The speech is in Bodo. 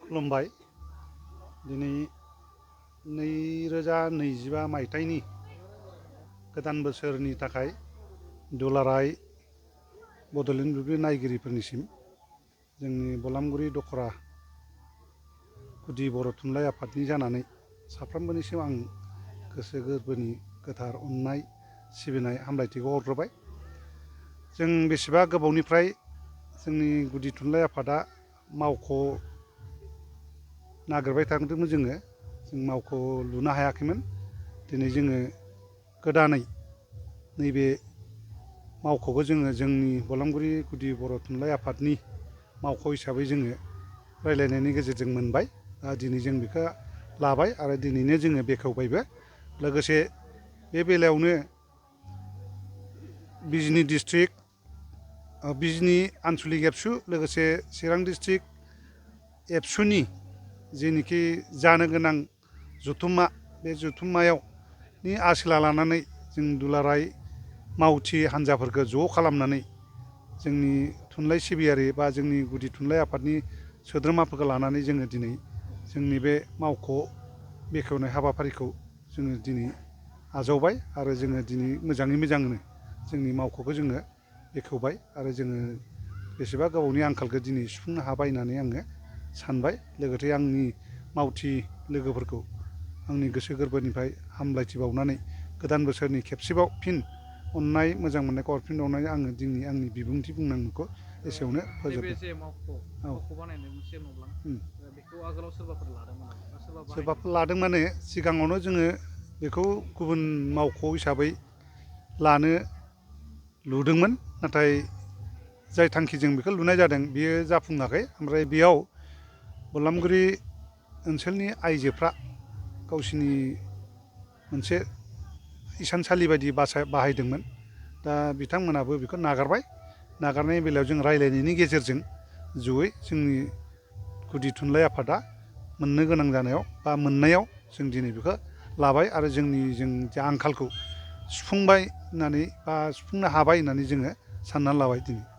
खुलुमबाय। दिनै 2025 मायथाइनि गोदान बोसोरनि थाखाय दुलाराय बड'लेण्ड बुब्लि नायगिरिफोरनिसिम जोंनि बलामगुरि दख'रा गुदि बर' थुनलाइ आफादनि जानानै साफ्रोमबोनिसिम आं गोसो गोरबोनि गोथार अननाय सिबिनाय हामलायथिखौ हरग्रोबाय। जों बेसेबा गोबावनिफ्राय जोंनि गुदि थुनलाइ आफादा मावख' नागिरबाय थादोंमोन। जों मावख' लुनो हायाखैमोन। दिनै जोङो गोदानै नैबे मावख'खौ जोंनि बलामगुरि गुदि बर' थुनलाइ आफादनि मावख' हिसाबै जोङो रायलायनायनि गेजेरजों मोनबाय। दिनै जों बेखौ लाबाय आरो दिनैनो जोङो बेखेवबायबो। लोगोसे बे बेलायावनो बिजनी डिस्ट्रिक्ट, बिजनी आनसलिक एबसु, लोगोसे चिरां डिस्ट्रिक्ट एबसुनि जेनिखि जानो गोनां जथुम्मा, बे जथुम्मायाव आसिला लानानै जों दुलाराय मावथि हान्जाफोरखौ ज' खालामनानै जोंनि थुनलाइ सिबियारि बा जोंनि गुदि थुनलाइ आफादनि सोद्रोमाफोरखौ लानानै जोङो दिनै जोंनि बे मावख' बेखेवनाय हाबाफारिखौ जोङो दिनै आजावबाय आरो जोङो दिनै मोजाङै मोजांनो जोंनि मावख'खौ जोङो बेखेवबाय आरो जोङो बेसेबा गोबावनि आंखालखौ दिनै सुफुंनो हाबाय होननानै आङो सानबाय। लोगोसे आंनि मावथि लोगोफोरखौ आंनि गोसो गोरबोनिफ्राय हामलायथि बावनानै गोदान बोसोरनि खेबसेबाव फिन अननाय मोजां मोननायखौ हरफिनबावनानै आङो दिनै आंनि बिबुंथि बुंनांगौखौ एसेयावनो फोजोबबाय। सोरबाफोर लादों माने सिगाङावनो जोङो बेखौ गुबुन मावख' हिसाबै लानो लुदोंमोन, नाथाय जाय थांखिजों बेखौ लुनाय जादों बेयो जाफुङाखै। ओमफ्राय बेयाव बलामगुरि ओनसोलनि आइजोफ्रा गावसिनि मोनसे इसानसालि बायदि बाहायदोंमोन। दा बिथांमोनाबो बेखौ नागारबाय। नागारनायनि बेलायाव जों रायलायनायनि गेजेरजों जयै जोंनि गुदि थुनलाइ आफादा मोननो गोनां जानायाव बा मोननायाव जों दिनै बेखौ लाबाय आरो जों आंखालखौ सुफुंबाय होननानै बा सुफुंनो हाबाय होननानै जोङो साननानै लाबाय दिनै।